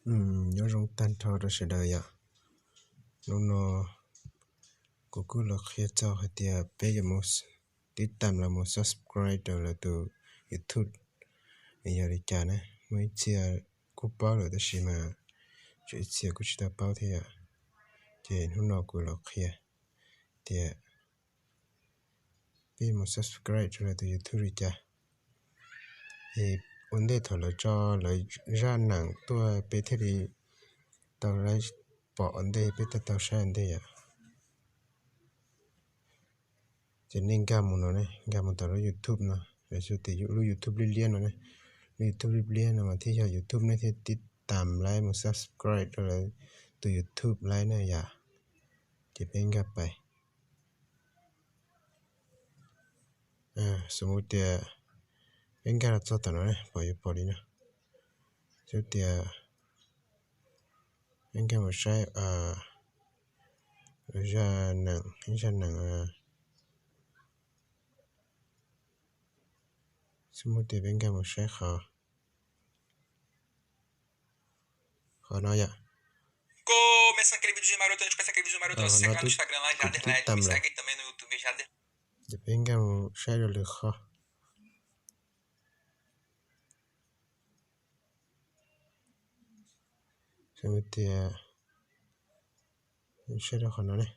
Nyob zoo tag nrho rau sawv daws yom. Hnub no kuv kuj los qhia txog hais tias peb yuav mus tib tam los mus subscribe rau lawv tus YouTube yog li cas na. Muaj ib txhia kuj paub lawm tab sis mas tsam ib txhia kuj tsis tau paub thiab yom. Ces hnub no kuv los qhia tias peb mus subscribe rau lawv tus YouTube li cas. Es ua ntej thaum lawv tso lawv zaj neem tuaj peb thiaj li tau pom ua ntej, peb thiaj tau saib ua ntej yom. Ces nej nkag mus no ne, nkag mus tom lub YouTube no, lawv xu tias lub YouTube liab liab no ne. Lub YouTube liab liab no mas thiaj yog YouTube, nej thiaj tib tam laib mus subscribe rau lawv tus YouTube laib na yom. Ces peb nkag pais. Xu tias peb nkag los txog tom no ne, pom yuav pom li no. Xu tias peb nkag mus saib zaj neem, zaj neem. Xu tias peb nkag mus saib qhov, qhov no yom. Qhov no kuv tib tam lawm. Ces peb nkag mus saib rau lwm qhov. Xu tias saib rau qhov no ne.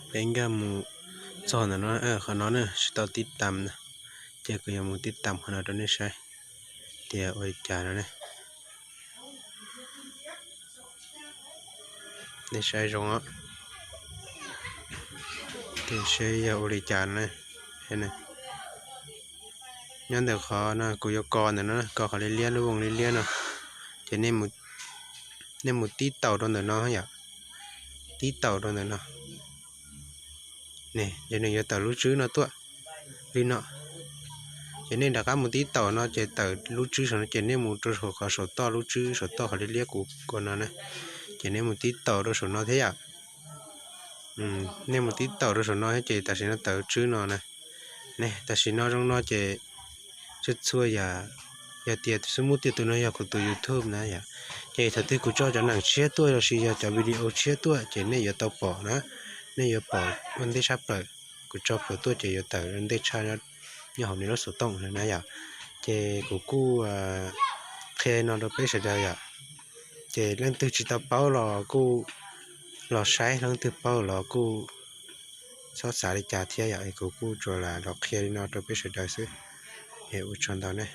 Peb nkag mus txog ntawm no, qhov no ne tsis tau tib tam na, ces kuv yuav mus tib tam qhov no rau nej saib tias ua li cas no ne. Nej saib zoo, tias saib yog ua li cas no. Nyob ntawm qhov no kuv yuav kos ntawm no, kos qhov liab liab lub voos liab liab no, ces nej mus tib taus rau ntawm no yom, tib taus rau ntawm no. Ne, ces nws yuav tawm lub tswb no tuaj li no. Ces nej rov qab mus tib taus no ces tawm lub tswb saum no, ces nej mus rau saum qhov saum toj, lub tswb saum toj qhov liab liab kuv ua no na, ces nej mus tib taus rau saum no thiab yom. Nej mus tib taus rau saum no thiab ces tam sim no tawm tswb no na. Ne, tam sim no zoo no ces txhua txhua yam, yog tias xub muaj tias tus no yog kuv tus YouTube na yom, ces thaum twg kuv tso cov neem tshiab tuaj los sis yog cov video tshiab tuaj ces nej yuav tau pom na, nej yuav pom ua ntej tshaj plaws. Kuv tso plhuav tuaj ces yuav tawm ua ntej tshaj nyob hauv nej lub xov tooj na yom. Ces kuv kuj qhia no rau peb sawv daws yom. Ces leej twg tsis tau paub los kuj los saib, leej twg paub los kuj txhob xav li cas thiab yom. Kuv kuj tsuas lam los qhia li no rau peb sawv daws xwb. Es ua tsaug ntau ne.